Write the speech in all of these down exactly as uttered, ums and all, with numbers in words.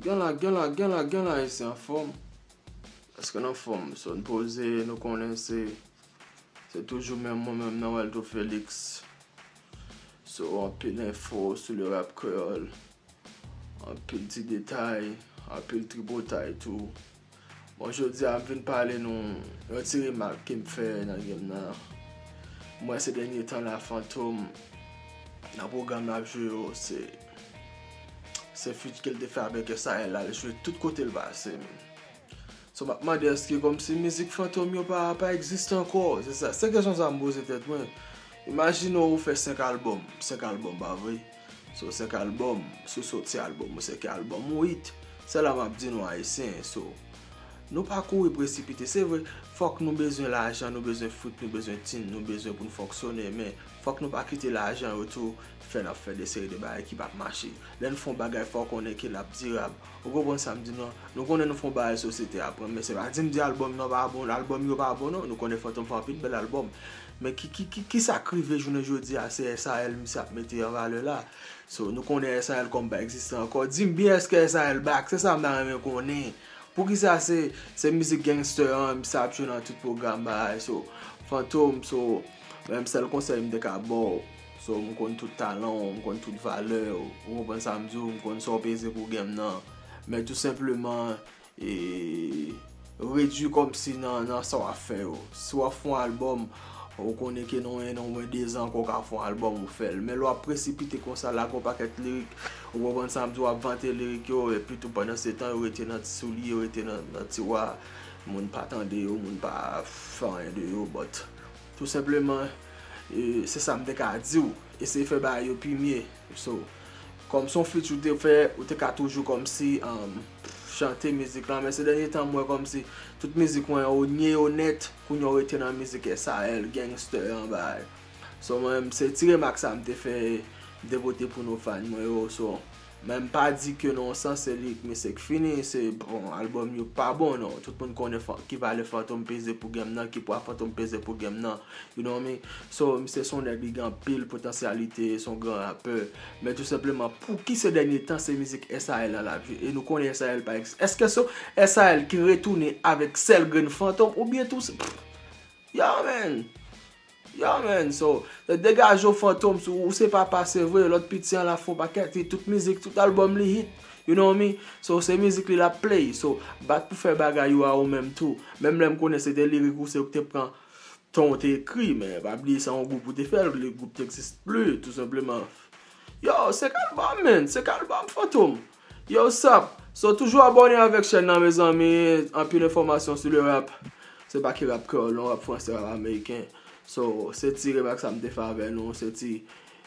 Gen la, gen la, gen la, gen la, Ayisyen anfòm. Èske n anfòm? So, n poze, nou konnen se, se toujou menm mwen menm nan Waldo Felix. So, anpil enfo sou le rap kreyòl. Anpil ti detay, anpil tripotay tou. Bon, jodi a, m vin pale nou yon ti remak ke m fè nan game nan. M wè se dènye tan la, Fantom, nan pwogram l ap jwe yo, se, se feat ke l te fè avèk S A L la, l jwe tout kote l pase. So, m ap mande, èske kòmsi mizik Fantom yo pa, pa egziste ankò? Se sa, se kesyon sa m poze tèt mwen. Imajine w, ou fè senk albòm, senk albòm, pa vre? So, senk albòm, si w soti albòm ou, se ke albòm ou hit. Se la m ap di nou, Ayisyen, so, nou pa kouri presipite. Se vre, fòk nou bezwen lajan, nou bezwen frit, nou bezwen tin, nou bezwen pou n fonksyone, men fòk nou pa kite lajan yo tou fè n ap fè de seri de bagay ki p ap mache. Lè n fè yon bagay, fò w konnen ke l ap dirab. Ou konprann sa m di nou an? Nou konnen nou fè yon bagay sosyete a pran, men se pa di m di albòm nan pa bon, albòm yo pa bon non. Nou konnen Fantom fè anpil bèl albòm. Men ki, ki, ki, ki sa k rive jounen jodi a, se S A L misye ap mete an valè la. So, nou konnen S A L kòm pa egziste ankò. Di m byen, èske S A L back? Se sa m ta renmen konnen. Poukisa se, se mizik gangster an misye ap jwe nan tout pwogram bagay? So, Fantom, so, menm sèl konsèy m te ka ba w. So, m konn tout talan w, m konn tout valè w. Ou konprann sa m di w? M konn sa w peze pou game nan. Men tou senpleman, e, redui kòmsi nan, nan sa w ap fè yo. Si w ap fè yon albòm, ou konnen ke nan yon an, nan yon dezan ankò, w ka fè yon albòm, ou fè l. Men lè w ap presipite konsa, lage yon pakèt lirik, ou konprann sa m di w, w ap vante lirik yo, epi tou pandan se tan, yo rete nan ti soulye, yo rete nan, nan tiwa. Moun pa tande yo, moun pa fè anyen de yo, but tou senpleman, e, se sa m te ka di w. Eseye fè bagay yo pi mye. So, kòm se yon feat ou te fè, ou te ka toujou kòmsi, um, chante mizik la, men se dènye tan m wè kòmsi tout mizik mwen yo nye yo nèt, kounye a w rete nan mizik S A L, gangster an bagay. So, mwen menm, se ti remak sa m te fè, m te pote pou nou fan mwen yo. So, men m pa di ke nan yon sans se li misye k fini, se bon, albòm yo pa bon non. Tout moun konnen fan, ki valè Fantom peze pou game nan, ki pwa Fantom peze pou game nan. You know me? So, misye se yon nèg, li gen anpil potansyalite, se yon gran rapè. Men tou senpleman, pouki se dènye tan se mizik S A L la l ap jwe? E nou konnen S A L pa egziste. Èske se S A L ki retounen avèk sèl grenn Fantom? Oubyen tou se, pff, yo, man! Yo, man! So, degaje w, Fantom, si w se papa, se vre, lòt piti an la fè yon pakèt hit, tout mizik, tout albòm li hit. You know me? So, se mizik li l ap play. So, bat pou fè bagay yo a ou menm tou. Menm lè m konnen se te lirik ou se ou ki te pran tan w te ekri, men pa bliye se yon gwoup ou te fè l, le gwoup te egziste pli, tou senpleman. Yo, se k albòm, man, se k albòm, Fantom. Yo, sap. So, toujou abòne avèk chèn nan, mezanmi. Anpil enfòmasyon sou le rap. Se pa ki rap kreyòl non, rap fransè, rap ameriken. So, se ti remak sa m te fè avè nou, se ti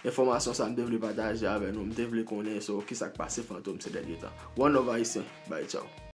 enfòmasyon sa m te vle pataje avè nou, m te vle konnen, so, kisa k pase Fantom se dènye tan. One love, Ayisyen. Bye, tchaw.